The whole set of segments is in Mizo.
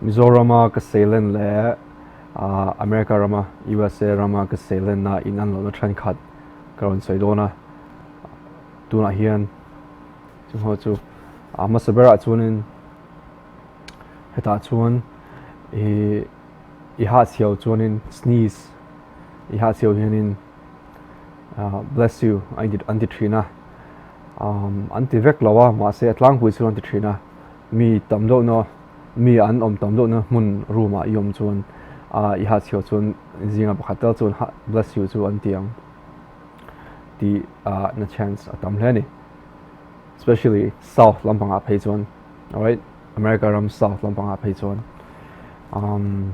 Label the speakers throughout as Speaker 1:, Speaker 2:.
Speaker 1: Mizorama ka seilen leh America rama USA rama ka seilenna in an lohna thenkhat ka rawn sawi dawn a, tunah hian chung ho chu a hmasa berah chuanin hetah chuan ih i hahchhiau chuanin sneeze i hahchhiau hianin bless you a an ti thin a an ti vek lo a mahse a tlangpui chu an ti thin a mi tam deuh na mi an awm tam deuh na hmun room ah i awm chuan i hahchhiau chuan zinga pakhat tal chuan bless you chu an ti ang tih na chance a tam hle a ni especially south lampangah phei chuan alright America ram south lampangah phei chuan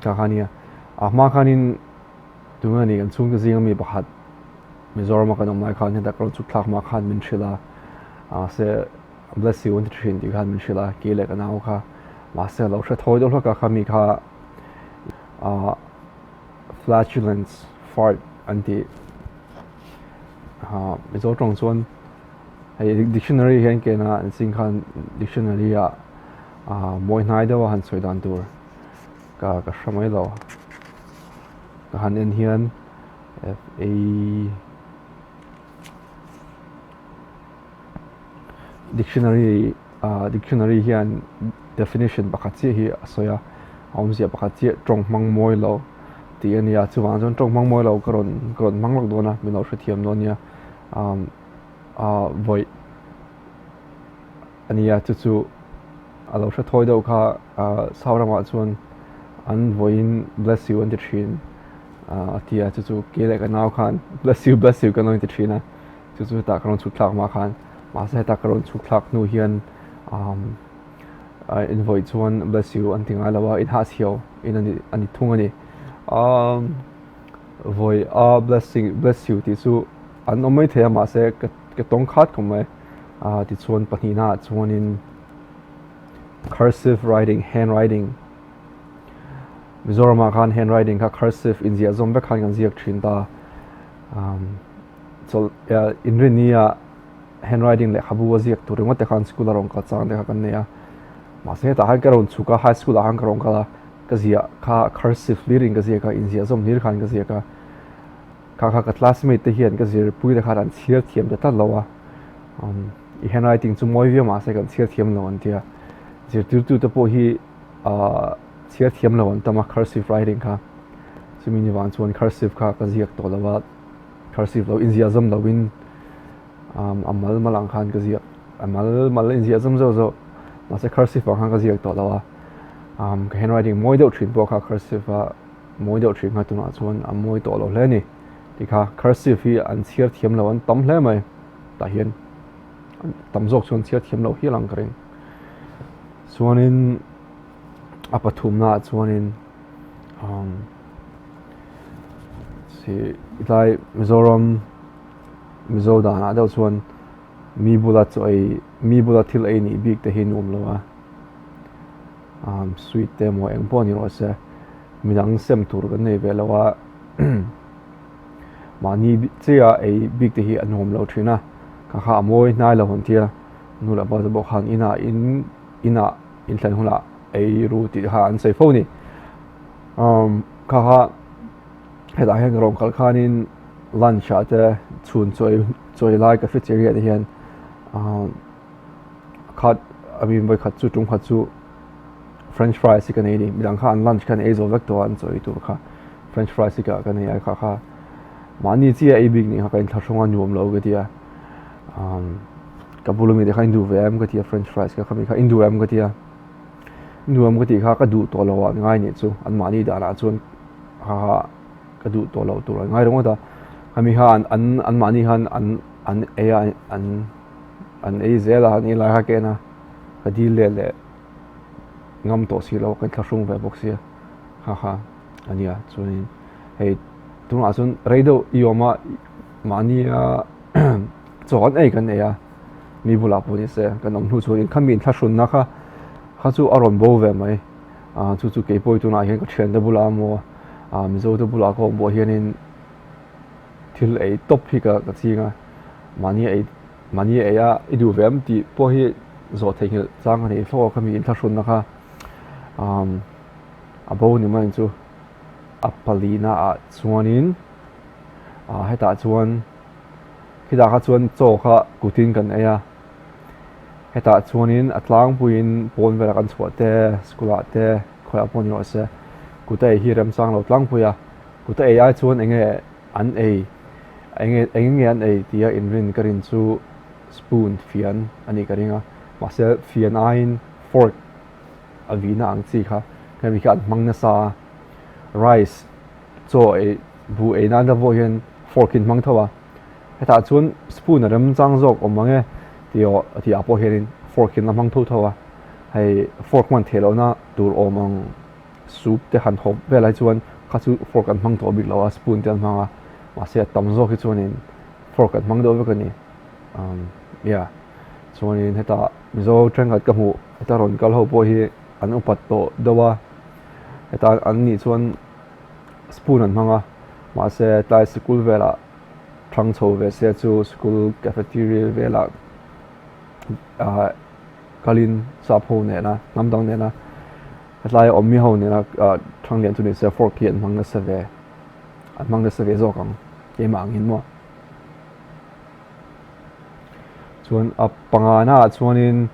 Speaker 1: kha kha nia a hma khanin Tunge ni kan chhungte zinga mi pakhat Mizorama kan awm lai khan heta ka rawn chhuk thlak hma khan min hrilh a, mahse bless you an ti thin tih khan min hrilh a, kei leh ka nau kha mahse a lo hre thawi deuh hlawk a kha mi kha ah flatulence fart an tih ah Mizo tawng chuan hei dictionary hian kena an ching khan dictionary ah ah mawi hnai deuh a han sawi dan tur ka ka hre mai lo. Ka han en hian F A dictionary ah dictionary hian definition pakhat chiah hi a sawi a a awmzia pakhat chiah tawng hmang mawi lo tih a ni a chuvang chuan tawng hmang mawi lo ka rawn ka rawn hmang lawk dawn a min lo hrethiam dawn nia umm ah vawi A nia, chu chu a lo hre thawi deuh kha South ramah chuan an vawiin bless you an ti thin a ti a, chu chu kei leh ka nau khan bless you bless you kan lo inti thin a, chu chu hetah ka rawn chhuk thlak hma khan mahse heta ka rawn chhuk thlak hnu hian in vawi chuan bless you an ti ngai lo a, in hahchhiau in a ni thung a ni. Vawi a blessing bless you tih chu an awm mai thei a mahse ka tawng khat khawp mai. Ah tichuan pahnihna ah chuanin cursive writing handwriting Mizoramah khan handwriting kha cursive inziah zawm vek khan kan ziak thin ta um chawlh inrinni ah handwriting lehkhabu a ziak tur ringawt te khan school a rawn kal chang te kha kan nei a mahse hetah khan ka rawn chhuk a high school ah khan ka rawn kal a ka ziah kha cursive hlir in ka ziak a inziah zawm hlir khan ka ziak a. Kha kha ka classmate te hian ka zirpui te khan an chhiar thiam ta tlat lo a, umm i handwriting chu mawi viau mahse kan chhiar thiam lo an tia, zirtirtu te pawh hi ahh chhiar thiam lo an tam a cursive writing kha, chumi ni vang chuan cursive kha ka ziak tawh lo a, cursive lo inziah zawm lo in umm a mal mal ang khan ka ziak a mal mal inziah zawm zauh zauh mahse cursive ang khan ka ziak tawh lo a, umm ka handwriting mawi deuh thin pawh kha cursive a. Mawi deuh thin kha tunah chuan a mawi tawh lo hle a ni. Tikha cursive hi an chhiar thiam lo an tam hle mai. Tah hian tam zawk chuan chhiar thiam lo hial ang ka ring. Chuanin a pathumna ah chuanin umm si tlai Mizoram Mizo danah deuh chuan mi bula chaw ei mi bula thil ei nih bik te hi nuam lo a. Umm sweet te emaw eng pawh ni rawh se midang sem tur kan nei ve lo a mahni chiah a ei bik te hi a nuam lo thin a kha kha a mawi hnai lo an tia nu leh pa te pawh khan inah in inah inthlan hunah ei ru tih kha an sawi fo a ni umm kha kha hetah hian ka rawn kal khanin lunch ah te chhun chaw ei chaw ei lai cafeteria te hian umm. Khat I mean vawi khat chu tum khat chu french fries hi ka nei a ni midang kha an lunch kha an ei zo vek tawh a an chaw ei tur kha french fries hi ka ka nei a kha kha mahni chiah ei bik nih kha ka inthlahrung a nuam lo ka ti a umm ka bula mite kha in duh ve em ka ti a french fries kha khami kha in duh em ka ti a in duh em ka tih kha ka duh tawh lo ah an ngai nih chu an mahni danah chuan kha kha ka duh tawh loh tur an ngai ringawt a khami kha an an an mahni khan an an ei a an. An ei zel a, an ei lai kha ka en a, ka dil leh leh ngam tawh si lo, ka inthlahrung ve bawk sia, ha ha a nia chuanin hei tunah chuan rei deuh i awm a mahnia chaw an ei kan ei a, mi bulah pawh ni se kan awm hnu chuan in khami inthlahrunna kha kha chu a rawn bo ve mai, ah chu chu keipawh hi tunah hian ka thiante bulah emaw ah Mizo te bulah ka awm pawh hianin. Thil ei tawp hi ka ka ching a, mahni ei mahni ei a i duh ve em tih pawh hi zawh theihnghilh chang a ni thlawk a khami inthlahrunna kha umm. A bo ni mai ang chu. A palina ah chuanin ah hetah chuan khitah kha chuan chaw kha kutin kan ei a, hetah chuanin a tlangpuiin pawn velah kan chhuah te school ah te khawiah pawh ni rawh se kut a ei hi remchang lo tlangpui a, kut a ei ai chuan eng nge an ei eng nge eng nge an ei tia inrin ka rin chu spoon fian a nih ka ring a, mahse fian aiin fork a vihna ang chi kha hemi kha an hmang nasa a rice chaw ei buh ei nan te pawh hian fork in hmang tho a hetah chuan spoon a remchang zawk awm ang e tih aw tih ah pawh hianin fork in a hmang tho tho a hei fork hman theih lohna tur awm ang soup te han hawp vel ai chuan kha chu fork an hmang tawh bik lo a spoon te an hmang a mahse a tam zawk hi chuanin fork an hmang deuh vek a ni umm yeah. Chuanin hetah Mizo thenkhat ka hmuh heta rawn kal ho pawh hi an upat tawh deuh a, heta an nih chuan spoon an hmang a, mahse tlai sikul velah thang chho ve se chu sikul cafeteria velah ah kalin sap ho nena hnam dang nena hetlai awm mi ho nena ah thang lian chu ni se fork hi an hmang nasa ve an hmang nasa ve zawk ang keimah angin maw. Chuan a pangana ah chuanin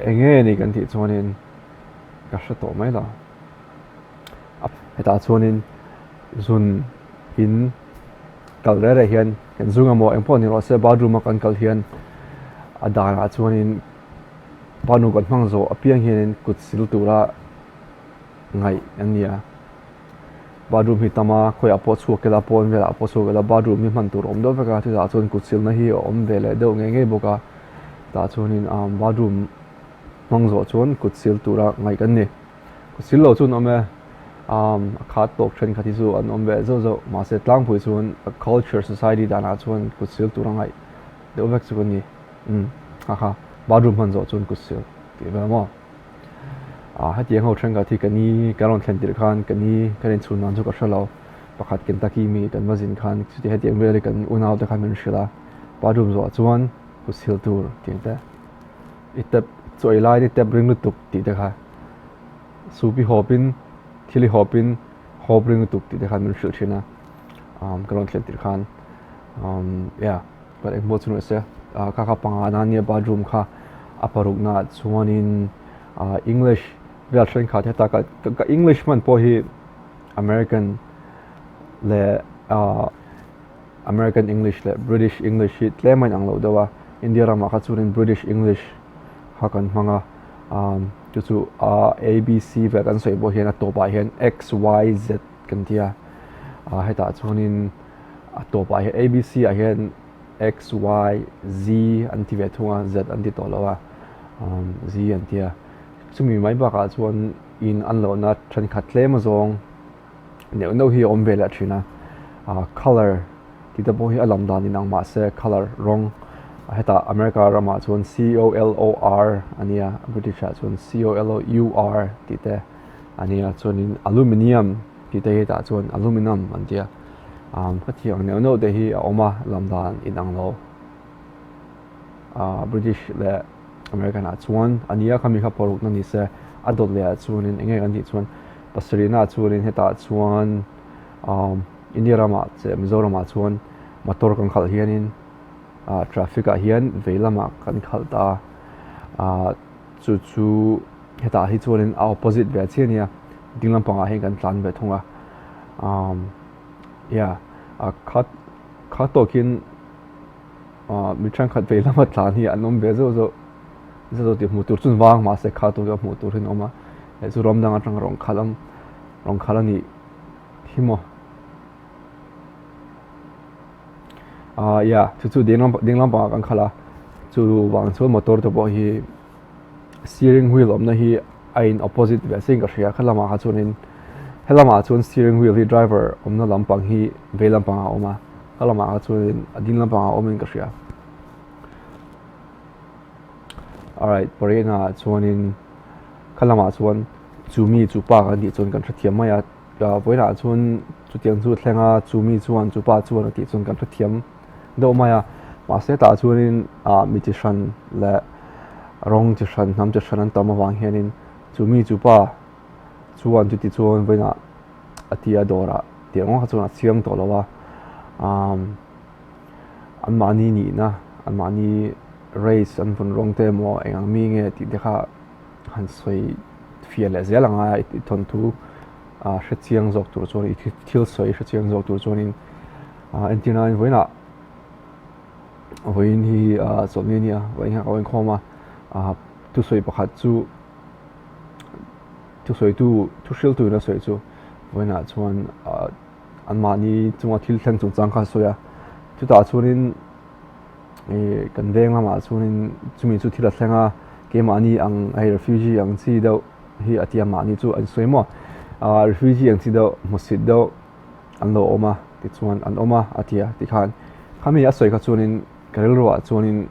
Speaker 1: eng nge ni kan tih chuanin ka hre tawh mai lo. Hetah chuanin zun in kal reh reh hian kan zung emaw eng pawh ni rawh se bathroom a kan kal hian a danah chuanin panu kan hmang zawh apiang hianin kut sil tura ngaih an ni a. Bathroom hi tam a, khawiah pawh chhuak ila pawn velah pawh chhuak ila bathroom hi hman tur a awm deuh vek a, chutah chuan kut silna hi a awm ve leh deuh ngei ngei bawk a, tah chuanin ah bathroom hmang zawh chuan kut sil tura ngaih kan ni. Kut sil lo chu an awm e, ah a khat tawk thenkhat hi chu an awm ve zauh zauh mahse tlangpui chuan a culture society danah chuan kut sil tura ngaih deuh vek chu kan ni, umm ha ha bathroom hman zawh chuan kut sil tih vel maw. Ah hetiang ho thenkhat hi ka ni kan rawn thlen tirh khan ka ni kan inchhun dan chu ka hre lo pakhat Kentucky mi kan va zin khan chuti hetiang vel hi kan unau te khan min hrilh a bathroom zawh chuan kut sil tur tih te i tap chaw ei lai te tap ring lutuk tih te kha soup i hawp in thil i hawp in hawp ring lutuk tih te khan min hrilh thin a ah kan rawn thlen tirh khan umm yeah. Kan engpawh chu ni se ah kha kha panga na nia bathroom kha a paruk na ah chuanin ah english vel thenkhat heta ka ka english hman pawh hi american leh ah american english leh british english hi tlem a inang loh deuh a india ramah kha chuanin british english kha kan hmang a ah chu chu ah a b c vel kan sawi pawh hian a tawpah hian x y z kan ti a ah hetah chuanin. A tawpah hian ABC ah hian X, Y, Z an ti ve thung a, Z an ti tawh lo a, umm Z an ti a. Chumi mai bakah chuan in an lohna thenkhat tlem azawng neuh neuh hi a awm ve leh thin a, ah colour tih te pawh hi a lam dan inang mahse colour rawng hetah America ramah chuan C O L O R a nia British ah chuan C O L O U R tih te a nia chuanin aluminium tih te hi tah chuan aluminum an ti a. Um hetiang neuh neuh te hi a awm a lam dan inang lo ah British leh American ah chuan a nia khami kha paruk na ni se a dawt leh ah chuanin eng nge kan tih chuan pasarih na ah chuanin hetah chuan um India ramah che Mizoram ah chuan motor kan khalh hianin ah traffic ah hian vei lamah kan khalh ta a ah chu chu hetah hi chuanin a opposite ve chiah a nia ding lampangah hian kan tlan ve thung a. Um yeah a khat khat tawkin ah mi thenkhat vei lama tlan hi an awm ve zauh zauh zauh zauh tih hmuh tur chu vang mahse kha tawk hi a hmuh tur hi an awm a hei chu ram dang atanga rawn khalh ang rawn khalh a nih hi maw ah yeah chu chu ding lam ding lampangah kan khalh a chu vang chuan motor te pawh hi. Steering wheel awmna hi a in opposite ve chiang ka hria kha lamah kha chuanin helamah chuan steering wheel hi driver awmna lampang hi vei lampangah a awm a kha lamah kha chuanin a ding lampangah a awmin ka hria alright pariatna ah chuanin kha lamah chuan chu mi chu pa kan tih chuan kan hrethiam mai a vawiinah chuan chutiang chu a thleng a chu mi chuan chu pa chuan a tih chuan kan hrethiam. deuh mai a mahse tah chuanin ah mi chi hran leh rawng chi hran hnam chi hran an tam avang hianin chu mi chu pa chuan chuti chuan vawiinah a ti a dawrah tih ang kha chuan a chiang tawh lo a, anmahni nihna anmahni race an vawn rawng te emaw eng ang mi nge tih te kha han sawi fiah leh zel ang a i thawnthu hre chiang zawk tur chuan i thil sawi hre chiang zawk tur chuanin entir nan vawiinah vawiin hi chawlhni a ni a vawiin hian ka inkhawm a thusawi pakhat chu. Thusawitu thu hriltuin a sawi chu vawiinah chuan ah anmahni chunga thil thleng chungchang kha a sawi a, chutah chuanin ih kan veng lamah chuanin chumi chu thil a thleng a, keimahni ang hei refugee ang chi deuh hi a tia mahni chu an sawi maw ah refugee ang chi deuh hmusit deuh an lo awm a tichuan an awm a a ti a tikhan khami a sawi kha chuanin ka rilruah chuanin.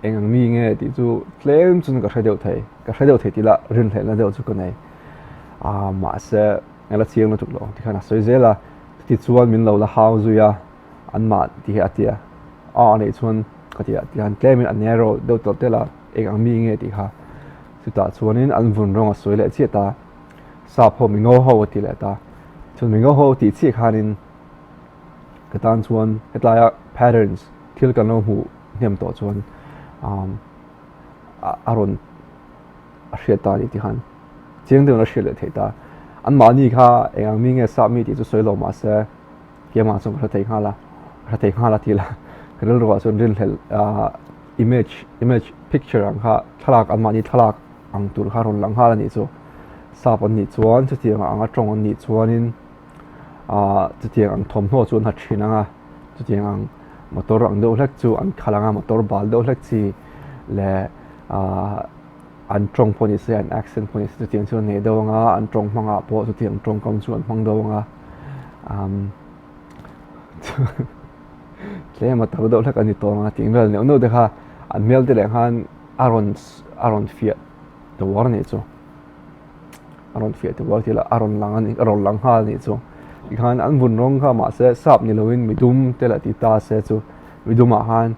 Speaker 1: Eng ang mi nge tih chu tlem chuan ka hre deuh thei, ka hre deuh thei tih lah rinhlelhna deuh chu ka nei. Aaa mahse a la chiang lutuk lo tikhan a sawi zel a, chutichuan min lo la hau zui a, anmah tih hi a ti a, aw a neih chuan ka ti a tikhan tlemin a narrow deuh tawlh telh a, eng ang mi nge tih kha. Chutah chuanin an vun rawng a sawi leh chiah ta, sap ho mingo ho a ti leh ta, chuan mingo ho tih chiah khanin ka tan chuan hetlaia patterns thil kan lo hmuh hnem tawh chuan umm a rawn a hriat ta a ni tikhan chiang deuhin a hriat leh theih ta. Anmahni kha eng ang mi nge sap mi tih chu sawi lo mah se keimah chuan ka hre thei nghal a, ka hre thei nghal a tih la ka rilruah chuan rinhlelh ah image image picture ang kha thlalak anmahni thlalak ang tur kha a rawn lang nghal a nih chu. Sap an nih chuan chutiang anga tawng an nih chuanin. Ahh chutiang ang thawmhnaw chu an ha thin ang a, chutiang ang motor ang deuh hlek chu an khalh ang a, motor bal deuh hlek chi leh ahh an tawng pawh ni se an accent pawh ni se chutiang chu an nei deuh ang a, an tawng hmangah pawh chutiang tawngkam chu an hmang deuh ang a, umm tlem a tar deuh hlek a ni tawh ang a tih vel neuh neuh te kha an hmel te leh khan a rawn a rawn fiah ta uar a nih chu. a rawn fiah te rual thil a rawn lang a ni a rawn lang nghal a nih chu tikhan an vun rawng kha mahse sap ni lovin midum te lah ti ta se chu midum ah khan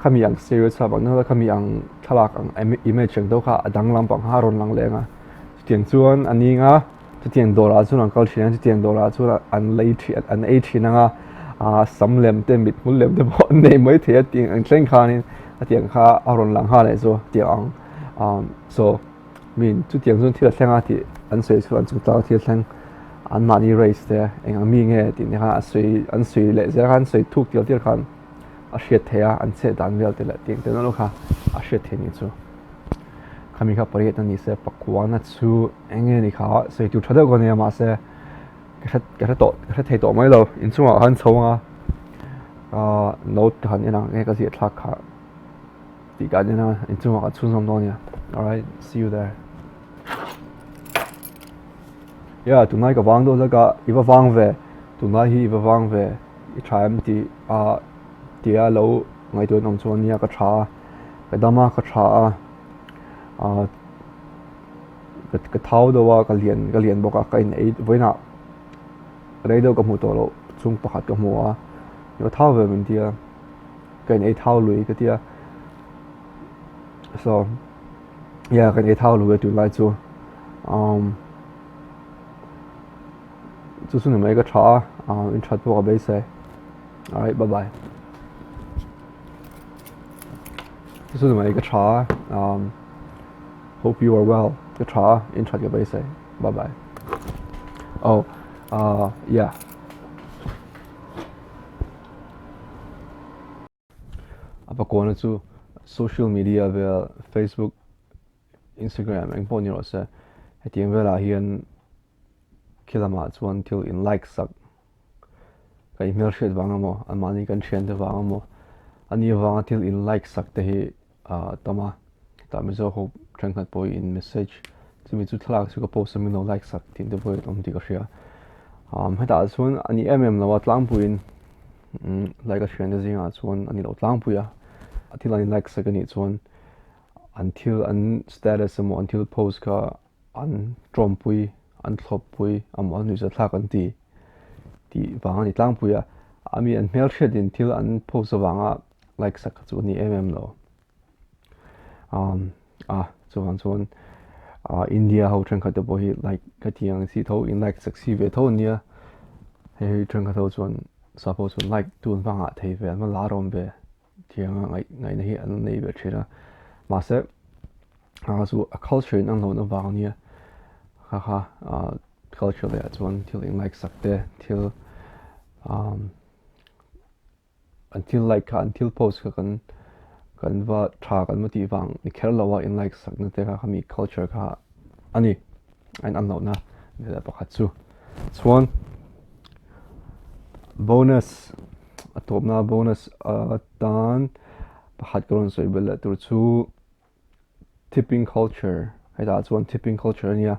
Speaker 1: khami ang stereotype ang deuh khami ang thlalak ang image ang deuh kha a dang lampang kha a rawn lang leh ang a chutiang chuan a ning a chutiang dawrah chuan an kal thin a chutiang dawrah chuan an lei thin an ei thin ang a ah sam lem te mit hmul lem te pawh an nei maithei a tih ang thleng khanin a tiang kha a rawn lang nghal leh chu tiang ang. Um so min chutiang chuan thil a thleng a tih an sawi chu an chungchang thil thleng an mahni race te eng ang mi nge tih ni khan a sawi an sawi leh zel khan sawi thuk tial tial khan a hriat theih a an chet dan vel te leh tiang te nawlh kha a hriat theih ni chu khami kha pariat a ni se pakuana chu eng nge ni kha sawi tur tha deuh ka nia mahse ka hre ka hre tawh ka hre thei tawh mai lo inchungah khan chho anga ah note ka han en ang nge ka ziah thlak kha. Tih ka nen a inchungah ka chhunzawm dawn nia alright see you there yeah tunlai ka vang deuh hlek a i va vang ve tunlai hi i va vang ve i tha em tih a tia lo ngaihtuah an awm chuan nia ka tha a ka dam a ka tha a ah ka thau deuh a ka lian ka lian bawk a ka in ei vawiinah rei deuh ka hmuh tawh loh chhung pakhat ka hmu a i va thau ve min tia. Ka in ei thau lui ka tia so yeah ka in ei thau lui a tunlai chu um chu chu ni mai ka tha a in that pawh ka beisei alright bye bye chu chu ni mai ka tha a um hope you are well ka tha a in that ka beisei bye bye oh uh yeah. A pakawna chu social media vel Facebook, Instagram eng pawh ni rawh se hetiang velah hian khi lamah chuan thil in like sak ka inhmelhriat vang emaw anmahni kan thiante vang emaw a ni avanga thil in like sak te hi a tam a tah Mizo ho thenkhat pawh in message chumi chu thlalak chu ka post a min lo like sak tih te pawh awm tih ka hria um hetah chuan a ni em em lo a tlangpuiin um like a thiante zingah chuan a ni lo tlangpui a a thil an in like sak a nih chuan an thil an status emaw an thil post kha an tawmpui an thlawppui emaw an nuihza thlak an ti tih vang a ni tlangpui a a mi an hmelhriatin thil an post avanga like sak kha chu a ni em em lo. Um, a, chuvang chuan India ho thenkhat te pawh hi like ka ti ang chi tho in like sak si ve tho ania hei hi thenkhat ho chuan sap ho chuan like tu an va nghah thei ve an va lar awm ve tianga ngaih ngaihna hi an nei ve thin a mahse a chu a culture in ang lohna vang ania kha kha culture leh ah chuan thil in like sak te thil An thil like kha an thil post kha kan kan va tha kan va tih vang ni kher lo a in like sakna te kha khami culture kha a ni a in an lohna leh pakhat chu. Chuan bonus a tawpna bonus atan pakhat ka rawn sawi belh leh tur chu Tipping culture, hetah chuan tipping culture a nia.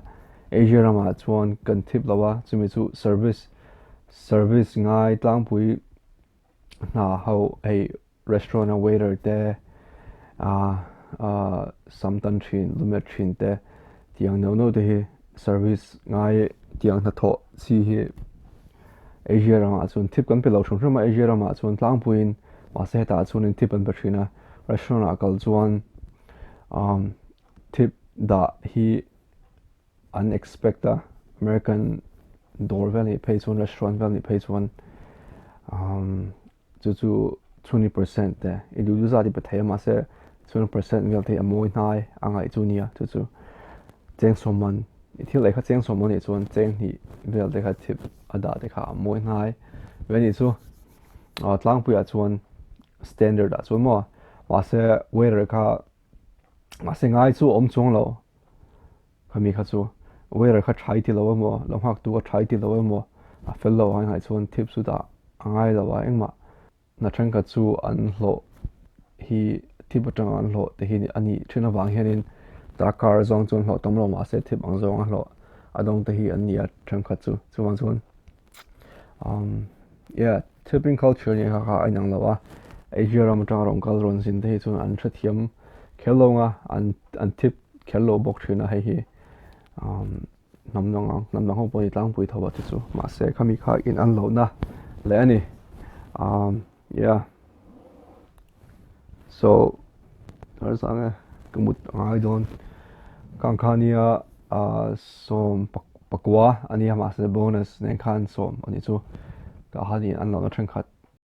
Speaker 1: Asia ramah chuan kan tip lo a, chumi chu service service ngai tlangpui hna ho hei restaurant a waiter te ah ah sam tan thin lumet thin te tiang neuh neuh te hi service ngai tiang hnathawh chi hi Asia ramah chuan tip kan pe lo hrim hrim a, Asia ramah chuan tlangpuiin mahse hetah chuanin tip an pe thin a. Restaurant ah kal chuan um tip dah hi an expect a, American dawr vel nih phei chuan restaurant vel nih phei chuan um chu chu 20% te i duh duh zat i pe thei a mahse 20% vel te hi a mawi hnai a ngaih chu nia chu chu cheng sawm man i thil ei kha cheng sawm man nih chuan cheng hnih vel te kha tip a dah te kha a mawi hnai ve nih chu tlangpuiah chuan standard ah chuan maw mahse waiter kha mahse ngai chu a awm chuang lo khami kha chu waiter kha tha i ti lo emaw lo nghak tu a tha i ti lo emaw a fel lo ang engah chuan tip chu dah a ngai lo a engmah hna thenkhat chu an hlawh hi tip atanga an hlawh te hi a nih thin avang hianin darkar zawng chuan hlawh tam lo mahse tip ang zawng a hlawh a dawng te hi an ni a thenkhat chu chuvang chuan. Um yeah tipping culture nia kha kha a inang lo a Asia ram atanga rawn kal rawn zin te hi chuan an hrethiam kher lo ang a an an tip kher lo bawk thin a hei hi um hnam dang ang hnam dang ho pawh hi tlangpui tho a ti chu mahse khami kha in an lohna leh a ni um yeah so harsa nge ka mut a ngai dawn kang kha nia ah sawm pakua a nia mahse bonus nen khan sawm a nih chu tah hian an lohna thenkhat.